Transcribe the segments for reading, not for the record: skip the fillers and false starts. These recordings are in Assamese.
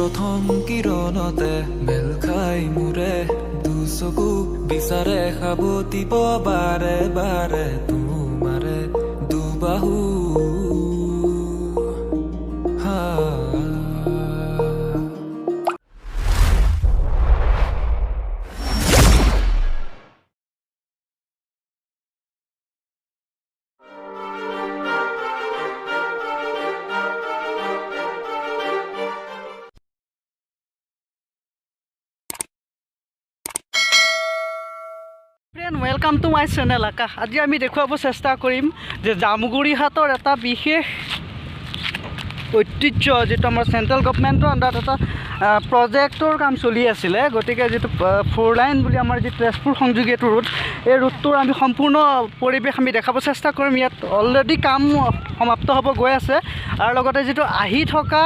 প্ৰথম কিৰণতে মেল খাই মোৰে দুচকু, বিচাৰে সাৱটিব বাৰে বাৰে তোমাৰে দুবাহু। হা। Friend, welcome to my channel আকাশ। আজি আমি দেখুৱাব চেষ্টা কৰিম যে জামুগুৰিহাটৰ এটা বিশেষ ঐতিহ্য, যিটো আমাৰ চেণ্ট্ৰেল গভমেণ্টৰ আণ্ডাৰত এটা প্ৰজেক্টৰ কাম চলি আছিলে। গতিকে যিটো ফ'ৰ লাইন বুলি আমাৰ যি তেজপুৰ সংযোগী এইটো ৰোড, এই ৰোডটোৰ আমি সম্পূৰ্ণ পৰিৱেশ আমি দেখাব চেষ্টা কৰিম। ইয়াত অলৰেডি কাম সমাপ্ত হ'ব গৈ আছে আৰু লগতে যিটো আহি থকা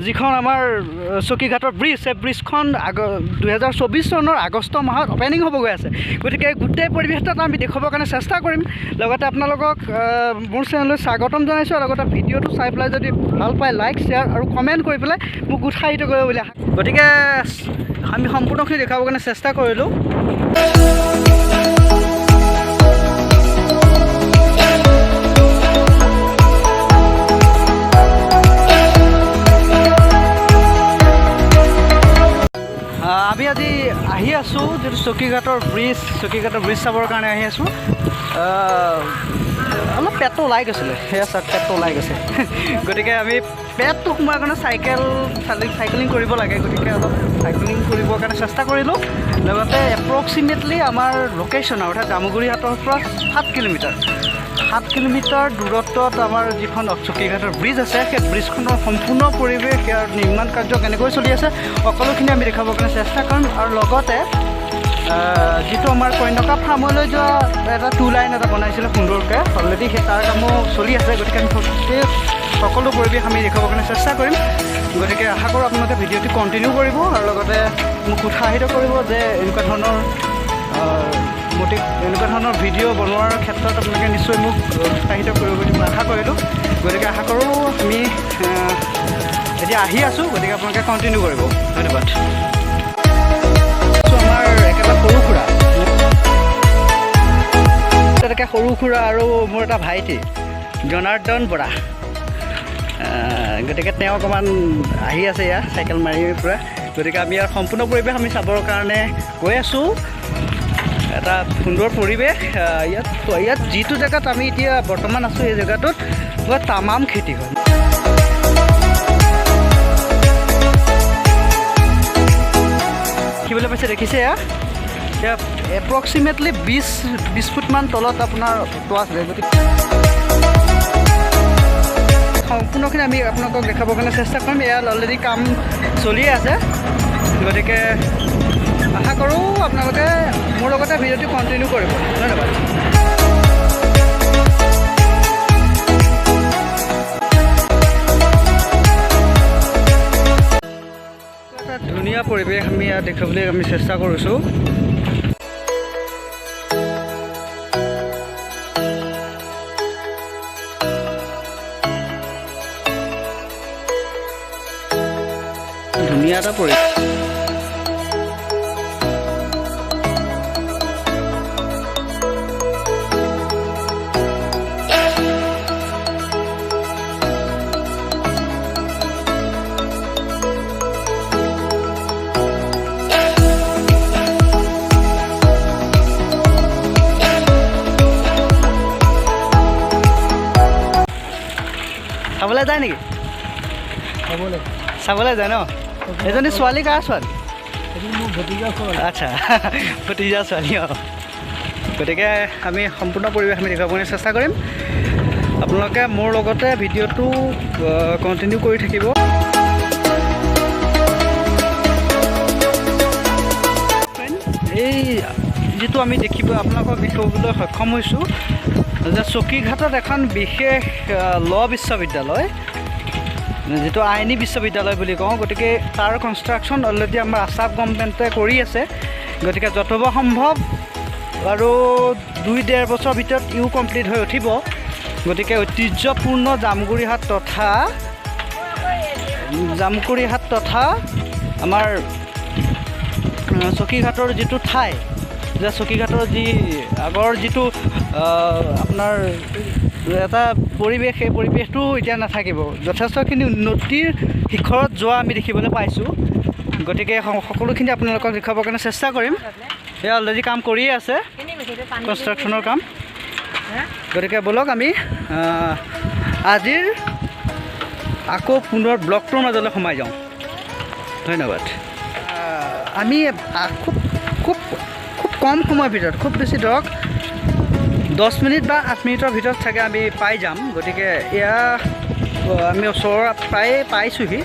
যিখন আমাৰ চকীঘাটৰ ব্ৰিজ, সেই ব্ৰিজখন 2024 চনৰ আগষ্ট মাহত অ'পেনিং হ'ব গৈ আছে। গতিকে গোটেই পৰিৱেশটো এটা আমি দেখুৱাবৰ কাৰণে চেষ্টা কৰিম। লগতে আপোনালোকক মোৰ চেনেললৈ স্বাগতম জনাইছোঁ আৰু লগতে ভিডিঅ'টো চাই পেলাই যদি ভাল পায়, লাইক, শ্বেয়াৰ আৰু কমেণ্ট কৰি পেলাই মোক উৎসাহিত কৰিব বুলি আশা। গতিকে আমি সম্পূৰ্ণখিনি দেখুৱাবৰ কাৰণে চেষ্টা কৰিলোঁ। আমি আজি আহি আছোঁ যিটো চকীঘাটৰ ব্ৰিজ, চকীঘাটৰ ব্ৰিজ চাবৰ কাৰণে আহি আছোঁ। অলপ পেটটো ওলাই গৈছিলে, সেয়া চাওক, পেটটো ওলাই গৈছে। গতিকে আমি পেটটো সোমোৱাৰ কাৰণে চাইকেলিং কৰিব লাগে। গতিকে অলপ চাইকেলিং কৰিবৰ কাৰণে চেষ্টা কৰিলোঁ। লগতে এপ্ৰক্সিমেটলি আমাৰ লোকেশ্যন, অৰ্থাৎ জামুগুৰিহাটৰ পৰা 7 কিলোমিটাৰ, 7 কিলোমিটাৰ দূৰত্বত আমাৰ যিখন চকীঘাটৰ ব্ৰিজ আছে, সেই ব্ৰিজখনৰ সম্পূৰ্ণ পৰিৱেশ, ইয়াৰ নিৰ্মাণ কাৰ্য কেনেকৈ চলি আছে, সকলোখিনি আমি দেখুৱাবৰ কাৰণে চেষ্টা কৰিম। আৰু লগতে যিটো আমাৰ কন্যকা ফাৰ্মলৈ যোৱা এটা টু লাইন এটা বনাইছিলে সুন্দৰকৈ, অলৰেডি সেই তাৰ কামো চলি আছে। গতিকে আমি গোটেই সকলো পৰিৱেশ আমি দেখুৱাবৰ কাৰণে চেষ্টা কৰিম। গতিকে আশা কৰোঁ আপোনালোকে ভিডিঅ'টো কণ্টিনিউ কৰিব আৰু লগতে মোক উৎসাহিত কৰিব যে এনেকুৱা ধৰণৰ এনেকুৱা ধৰণৰ ভিডিঅ' বনোৱাৰ ক্ষেত্ৰত আপোনালোকে নিশ্চয় মোক উৎসাহিত কৰিব বুলি মই আশা কৰিলোঁ। গতিকে আশা কৰোঁ আমি এতিয়া আহি আছোঁ, গতিকে আপোনালোকে কণ্টিনিউ কৰিব। ধন্যবাদ। চ' আমাৰ একেবাৰে সৰু খুৰা, তেনেকৈ সৰু খুৰা আৰু মোৰ এটা ভাইটি জনাৰ্দন বৰা। গতিকে তেওঁ অকণমান আহি আছে ইয়াত চাইকেল মাৰি পূৰা। গতিকে আমি ইয়াৰ সম্পূৰ্ণ পৰিৱেশ আমি চাবৰ কাৰণে গৈ আছোঁ। এটা সুন্দৰ পৰিৱেশ ইয়াত। ইয়াত যিটো জেগাত আমি এতিয়া বৰ্তমান আছোঁ, এই জেগাটোত পূৰা তামাম খেতি হয়। দেখিবলৈ পাইছে, দেখিছে, এয়া এতিয়া এপ্ৰক্সিমেটলি 20 ফুটমান তলত আপোনাৰ তোৱা আছিলে। গতিকে সম্পূৰ্ণখিনি আমি আপোনালোকক দেখাবৰ কাৰণে চেষ্টা কৰিম। ইয়াত অলৰেডি কাম চলিয়ে আছে। গতিকে আশা কৰোঁ আপোনালোকে মোৰ লগতে ভিডিঅ'টো কণ্টিনিউ কৰিব। ধন্যবাদ। এটা ধুনীয়া পৰিৱেশ আমি ইয়াত দেখুৱাবলৈ আমি চেষ্টা কৰিছোঁ। ধুনীয়া এটা পৰিৱেশ। চাবলৈ যায় নেকি? চাবলৈ। চাবলৈ যায় ন? এজনী ছোৱালী কাৰ ছোৱালী? সেইটো মোৰ ভতিজা ছোৱালী। আচ্ছা, ভতিজা ছোৱালী। অঁ, গতিকে আমি সম্পূৰ্ণ পৰিৱেশ আমি দেখুৱাবলৈ চেষ্টা কৰিম। আপোনালোকে মোৰ লগতে ভিডিঅ'টো কণ্টিনিউ কৰি থাকিব। এই যিটো আমি আপোনালোকক দেখিবলৈ সক্ষম হৈছোঁ যে চকীঘাটত এখন বিশেষ ল বিশ্ববিদ্যালয়, যিটো আইনী বিশ্ববিদ্যালয় বুলি কওঁ, গতিকে তাৰ কনষ্ট্ৰাকশ্যন অলৰেডি আমাৰ আছাম গভমেণ্টে কৰি আছে। গতিকে যথব সম্ভৱ আৰু 2-ডেৰ বছৰৰ ভিতৰত ইও কমপ্লিট হৈ উঠিব। গতিকে ঐতিহ্যপূৰ্ণ জামুগুৰিহাট তথা জামুগুৰিহাট তথা আমাৰ চকীঘাটৰ যিটো ঠাই, যে চকীঘাটৰ যি আগৰ যিটো আপোনাৰ এটা পৰিৱেশ, সেই পৰিৱেশটো এতিয়া নাথাকিব। যথেষ্টখিনি উন্নতিৰ শিখৰত যোৱা আমি দেখিবলৈ পাইছোঁ। গতিকে সকলোখিনি আপোনালোকক দেখুৱাবৰ কাৰণে চেষ্টা কৰিম। এয়া অলৰেডি কাম কৰিয়ে আছে, কনষ্ট্ৰাকশ্যনৰ কাম। গতিকে ব'লক আমি আজিৰ আকৌ পুনৰ ব্লগটোৰ মাজলৈ সোমাই যাওঁ। ধন্যবাদ। আমি খুব খুব খুব কম সময়ৰ ভিতৰত, খুব বেছি ধৰক 10 মিনিট বা 8 মিনিটৰ ভিতৰত চাগে আমি পাই যাম। গতিকে এয়া আমি ওচৰৰ প্ৰায়ে পাইছোঁহি।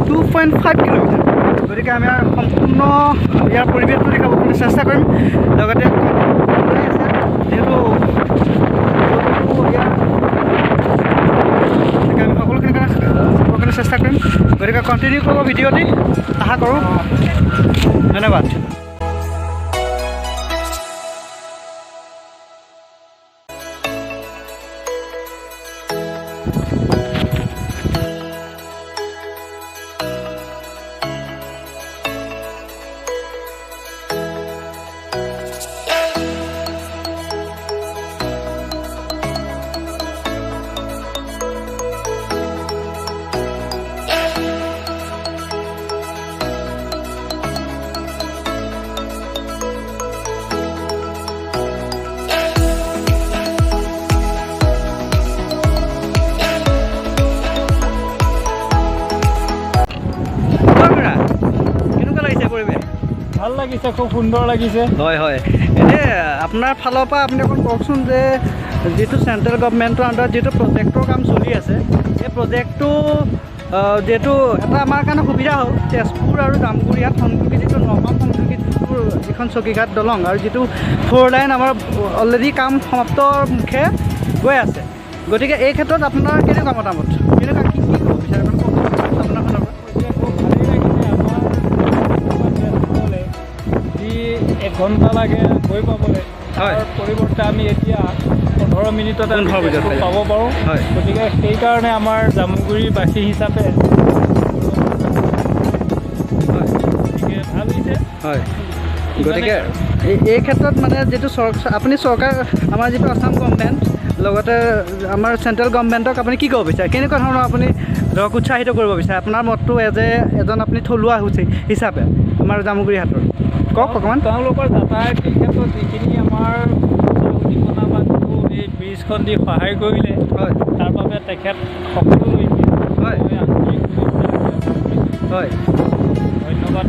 2.5 কিলোমিটাৰ। গতিকে আমি সম্পূৰ্ণ ইয়াৰ পৰিৱেশটো দেখাব কাৰণে চেষ্টা কৰিম। লগতে যিহেতু ইয়াৰ গতিকে আমি সকলোখিনি কাৰণে চাবৰ কাৰণে চেষ্টা কৰিম। গতিকে কণ্টিনিউ কৰিব ভিডিঅ'টি, আশা কৰোঁ। ধন্যবাদ। ভাল লাগিছে, খুব সুন্দৰ লাগিছে। হয় হয়, এনে আপোনাৰ ফালৰ পৰা আপুনি অকণ কওকচোন যে যিটো চেণ্ট্ৰেল গভমেণ্টৰ আণ্ডাৰত যিটো প্ৰজেক্টৰ কাম চলি আছে, এই প্ৰজেক্টটো যিহেতু এটা আমাৰ কাৰণে সুবিধা হ'ল, তেজপুৰ আৰু জামুগুৰিহাট সংযোগী যিটো নগাঁও সংযোগী যিটো যিখন চকীঘাট দলং আৰু যিটো 4 লাইন আমাৰ অলৰেডি কাম সমাপ্তৰ মুখে গৈ আছে। গতিকে এই ক্ষেত্ৰত আপোনাৰ কেনেকুৱা মতামত, কেনেকুৱা কি কি ক'ব বিচাৰে আপোনাৰ ফালৰ পৰা? 1 ঘণ্টা লাগে গৈ পাবলৈ, তাৰ পৰিৱৰ্তে আমি এতিয়া 15 মিনিটতে পাব পাৰোঁ। গতিকে সেইকাৰণে আমাৰ জামুগুৰিবাসী হিচাপে গতিকে ভাল হৈছে। হয়, গতিকে এই ক্ষেত্ৰত মানে যিটো আপুনি চৰকাৰ, আমাৰ যিটো আছাম গভমেণ্ট লগতে আমাৰ চেণ্ট্ৰেল গভমেণ্টক আপুনি কি ক'ব বিচাৰে, কেনেকুৱা ধৰণৰ আপুনি ধৰক উৎসাহিত কৰিব বিচাৰে আপোনাৰ মতটো এজ এ এজন আপুনি থলুৱা হিচাপে আমাৰ জামুগুৰিহাটৰ? কওক অকণমান। তেওঁলোকৰ যাতায়াতৰ ক্ষেত্ৰত যিখিনি আমাৰ উদ্দীপনা বা যিটো এই ব্ৰিজখন দি সহায় কৰিলে, হয়, তাৰ বাবে তেখেত সকলোলৈকে হয় হয় ধন্যবাদ।